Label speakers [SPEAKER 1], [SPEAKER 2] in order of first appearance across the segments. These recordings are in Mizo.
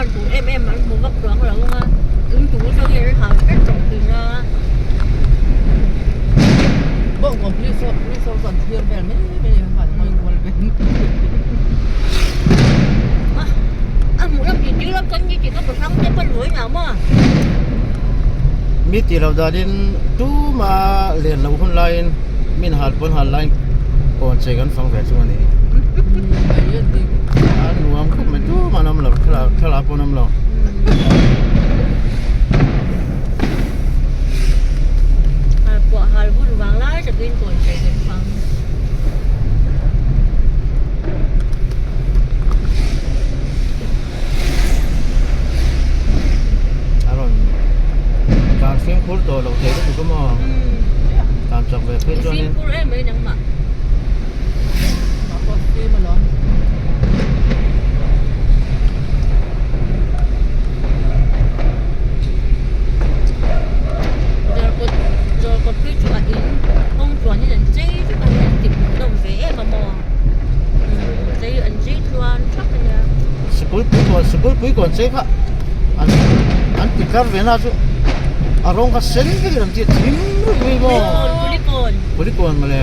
[SPEAKER 1] hman tur em em an hmu vak chuang lo ang a in tur zawng hi an hal vek tawh thin a.
[SPEAKER 2] Bawngkawn police ho police ho chuan thlir vel mai mai a han hawi kual vel
[SPEAKER 1] A hmuh lam tih tir lam kan ni tih ka hmu hrang te pawn mawi nau maw.
[SPEAKER 3] Mi tih loh danin tuma len loh hun laiin min hal pawn hal laiin kawn chei kan fang ve chu a ni. A nuam khawp mai tumah an awm lo thlalak thlalak pawh an awm lo.
[SPEAKER 1] Hal pawh hal hun vang lai takin kawn chei kan fang.
[SPEAKER 3] A rawn tlan fimkhur tawh loh theih lutuk a maw tlan chak ve phei chuanin
[SPEAKER 1] fimkhur em mai nangmah Zawrkawt zawrkawt phei chu a in kawng tluanin an chei vek a hian ti hmuhnawm ve em a maw chei an chei tluan thap a nia.
[SPEAKER 3] Sikul pui kawn sikul pui kawn chei kha an an ti tlar ve na chu a rawng kha sen vekin an ti thim ruih mai maw
[SPEAKER 1] Kulikawn
[SPEAKER 3] Kulikawn mawle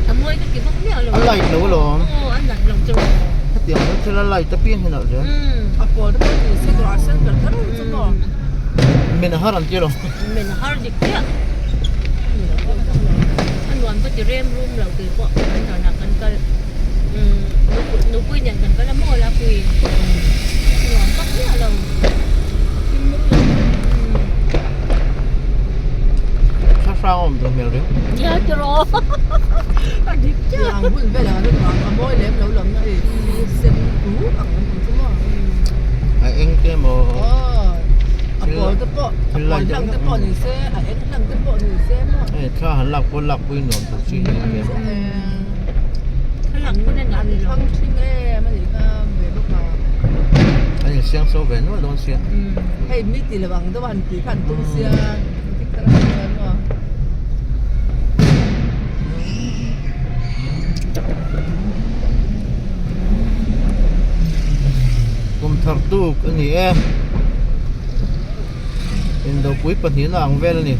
[SPEAKER 1] a mawi ka ti vak miah lo
[SPEAKER 3] a light lo alawm
[SPEAKER 1] aw a nalh lo chu
[SPEAKER 3] hetiang chu thil a light apiang hi a nalh zel
[SPEAKER 2] a pawl te pawh ti se tur a sen ber kher ang chu maw
[SPEAKER 3] men har an ti lo
[SPEAKER 1] men har dik chiah a nuam ka ti rem rum lo kei pawh kan zanah kan kal nupui nen kan kal a maw la pui nuam vak miah lo
[SPEAKER 3] thla hrang awm duh hmel reng
[SPEAKER 1] nia tiraw a dik chiah
[SPEAKER 2] ang hun vel ang a mawi lem lo lam na hei sen tur ang lam ang chu maw
[SPEAKER 3] a eng te maw
[SPEAKER 2] a pawl te pawh a pawl hlang te pawh ni se a eng hlang te pawh ni se maw
[SPEAKER 3] hei thla han lak pawn lak pui nuam tur chi hi a
[SPEAKER 1] thla lak pawn a
[SPEAKER 2] an thlang thin em a nih kha ve bawk a
[SPEAKER 3] an insiang so ve nual dawn sia
[SPEAKER 2] hei mi ti lo ang deuh a han tih kha an tum sia dik tak a ni chuan maw
[SPEAKER 3] Kum thar tuk a ni e indopui pahnihna ang vel a ni.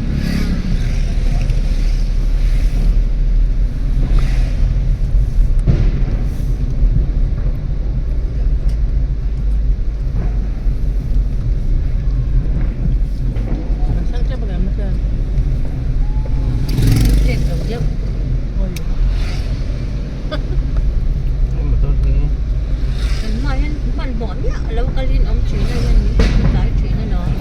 [SPEAKER 1] Kan hmaah hian hmanhmawh miah lo kalin awm thin a hian min rawn tlai thin a lawm.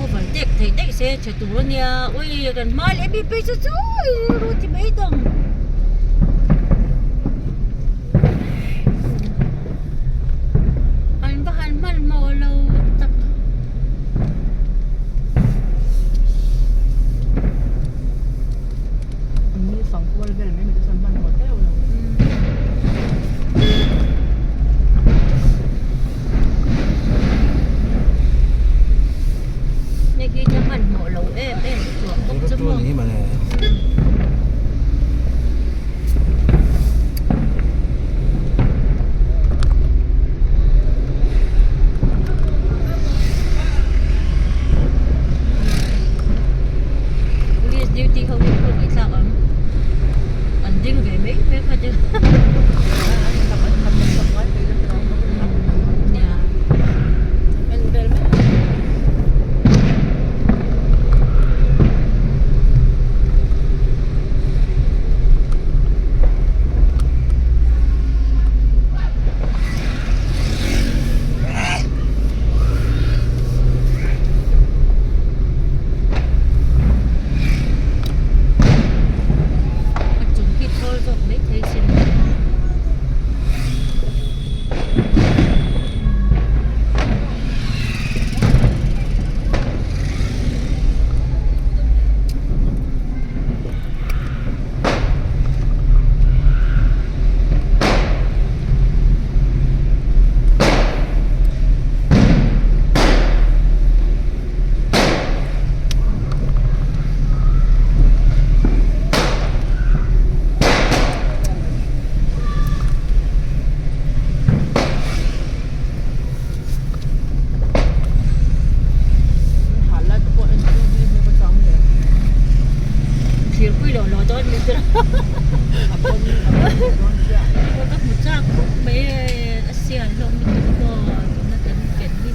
[SPEAKER 1] Over tek thei daih se tha tur ania ui kan hma leh mi phei chu chu ru ti mai dawng. An va han hmanhmawh lo tak. Hei khi chu hmanhmawh lo em em chuang bawk chu maw. tiraw ka hmu chak khawp mai e a sial hlawm lutuk maw tuna kan ken hi.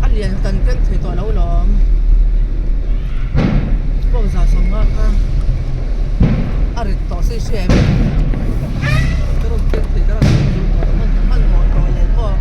[SPEAKER 2] A lian kan keng thei tawh lo lawm pawng za sawmnga kha a rit tawh si hria em ka rawn keng thei ka rawn keng duh tawh lo hmanhmawh tawh leh maw.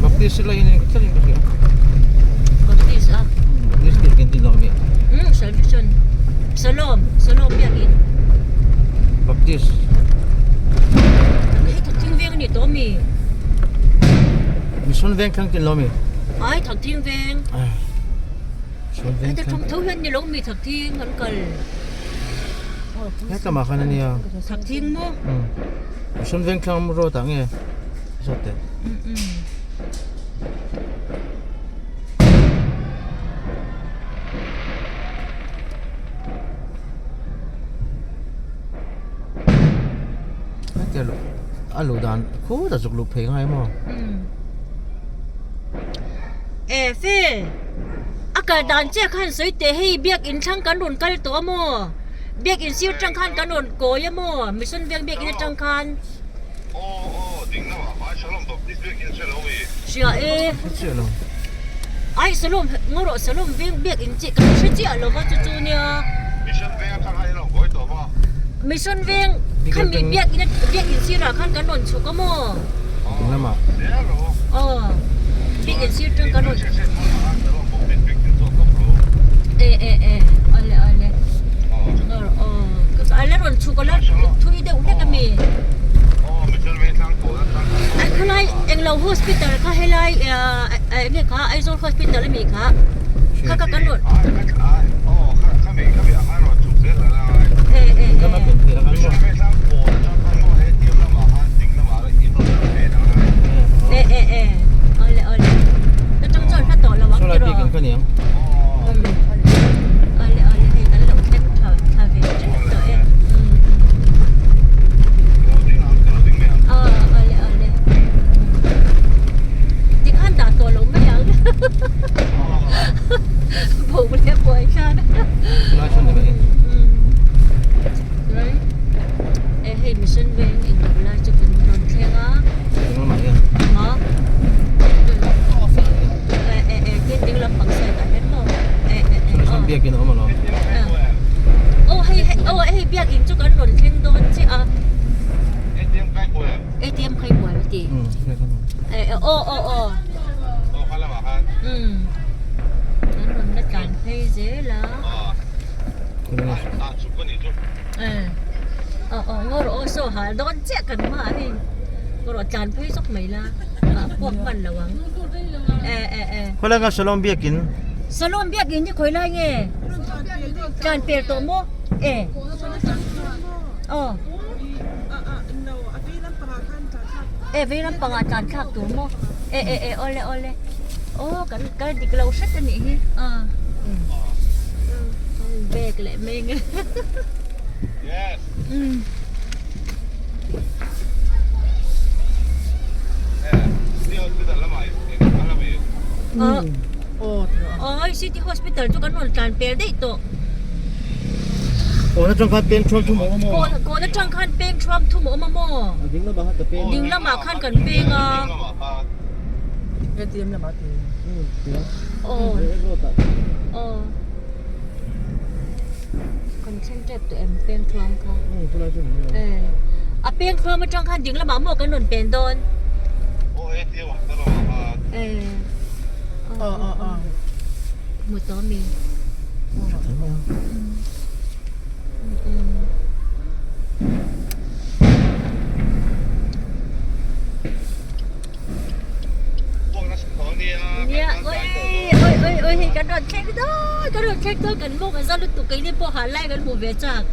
[SPEAKER 3] Baptist sila in ka thleng ka hria.
[SPEAKER 1] Baptist a.
[SPEAKER 3] Baptist biak in tin lo mi.
[SPEAKER 1] Salvation. Salom, Salom biak in.
[SPEAKER 3] Baptist.
[SPEAKER 1] Hei thakthing veng ni to mi.
[SPEAKER 3] Mission veng thlang tin lo mi.
[SPEAKER 1] Ai thakthing veng.
[SPEAKER 3] Mission veng.
[SPEAKER 1] Hei thang tho hian ni lo mi thakthing an kal.
[SPEAKER 3] He lamah khan a nia.
[SPEAKER 1] Thak thing maw?
[SPEAKER 3] Um. Mission Vengthlang road ah nge zawt teh.
[SPEAKER 1] Um um.
[SPEAKER 3] Hetia luh a luh dan khut a zuk luh phei ngai maw?
[SPEAKER 1] Um. E fe a kal dan chiah khan sawi teh hei biakin thlang kan rawn kal tawh a maw? Biakin sir tang khan kan rawn kawi a maw? Mission veng biakin atang khan. Hria e. Ai Salom ngaw rawh Salom veng biakin chiah kan hre chiah lo va chu chu nia. Mission veng khami biakin biakin sirah khan kan rawn chhuk a maw? Aw biakin sir tang kan rawn e e e awle awle aw ala rawn chhuk ala thui deuh hlek ami a khulai englo hospital kha helai enge kha Aizawl hospital ami kha kha kha kan rawn e e e e e e awle awle na tang chuan hla tawh lo ang tiraw awle awle hei kan lo thleng tha thla ve tep tawh e aw awle awle tikhan dah tawh lo mai ang bo leh buai khan e hei mission veng in lai chu kan rawn thleng a maw e e e tin ding lampang side ah hian maw e e e aw
[SPEAKER 3] biakin a awm alawm
[SPEAKER 1] aw hei hei aw hei biakin chu kan rawn thleng dawn chiah a ATM khai buai a ti e e aw aw aw um kan rawn la tlan phei zel a Aw aw ngaw rawh aw saw hal dawn chiah kan hma ah hei ngaw rawh tlan phei zawk mai la ah puak hman lo ang e e e
[SPEAKER 3] Khawilai nga Salom biakin
[SPEAKER 1] Salom biakin hi khawilai nge tlan pel tawh maw e aw e vei lampang ah tlan thlak tur maw e e e awle awle aw kan kal dik lo hret a nih hi a bag leh mai nge aw city hospital chu kan rawn tlan pel daih tawh.
[SPEAKER 3] Kawn atang khan peng thuam thum a awm a maw?
[SPEAKER 1] Kawn atang khan peng thuam thum a awm a maw?
[SPEAKER 3] Ding lamah khan ka peng.
[SPEAKER 1] Ding lamah khan kan peng a.
[SPEAKER 2] ATM lamah ti.
[SPEAKER 1] Aw. Aw. Kan thleng tep tawh em peng thuam kha a peng thuam atang khan ding lamah maw kan rawn pen dawn hmu tawh mi Nia oi oi oi oi hei kan rawn thleng dawn kan rawn thleng dawn kan mawng a za lutuk keini pawh ha lai kan hmu ve chak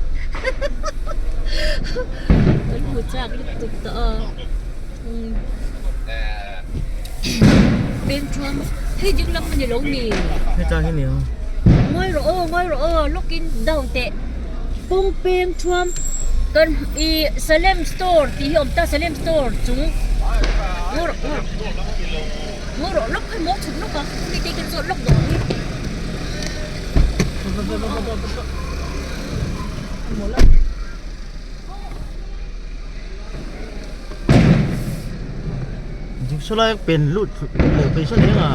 [SPEAKER 1] kan hmu chak lutuk tawh a umm peng chuan hei ding lam a ni lo mi
[SPEAKER 3] heta hi ni ang
[SPEAKER 1] ngawi rawh aw ngawi rawh aw lock in down teh kawng peng thuam kan ih Salem store tih hi a awm ta Salem store chung ngawi rawh ngawi rawh ngawi rawh lawk kha maw chhuk lawk a mi te kan zawt lawk dawn hi
[SPEAKER 3] dik saw lai pen lut leh phei saw eng a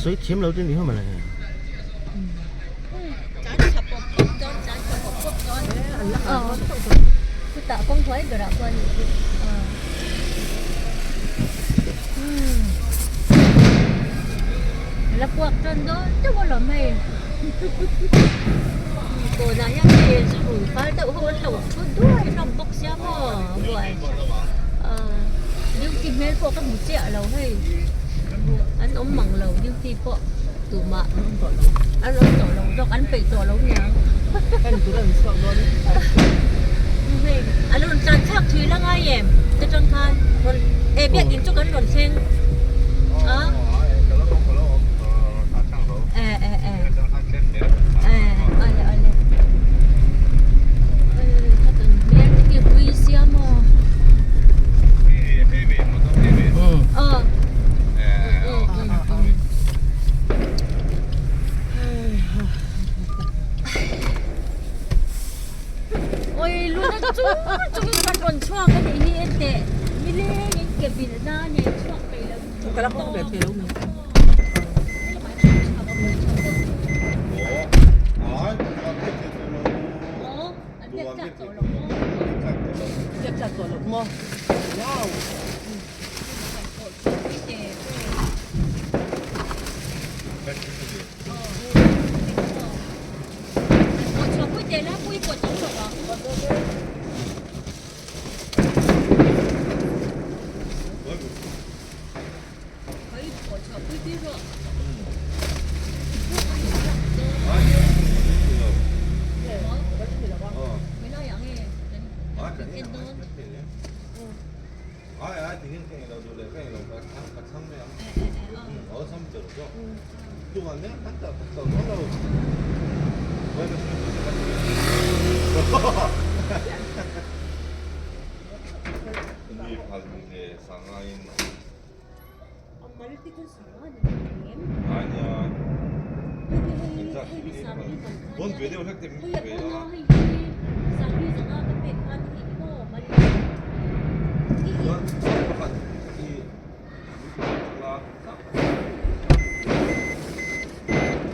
[SPEAKER 3] sawi thiam lo te ni ho mawle.
[SPEAKER 1] Chutah kawng hnuai berah pawh a nih chu a la puak tan dawn deuh alawm hei kawnah hian hei zu rui fal deuh ho an lo thu duai hlawm bawk sia maw buai duty hmel pawh ka hmu chiah lo hei an awm mang lo duty pawh. Tumah an awm tawh lo. An awm tawh lo zawk, an peih tawh lo niang.
[SPEAKER 2] En tur an chhuak dawn e.
[SPEAKER 1] Hei, a rawn tlan thlak thui la ngai em? Te tang khan rawn e biakin chu kan rawn thleng a. E e e. E ale ale. E ka tan hmel te hi hlui sia maw. Aw. Oi luna chu chungin kan rawn chhuak a nih hi en teh nileng in ke bilh na nen chhuak peih lo
[SPEAKER 2] Ka la hawng ve thei lo mi. Biak chak tawh lo maw. Wow.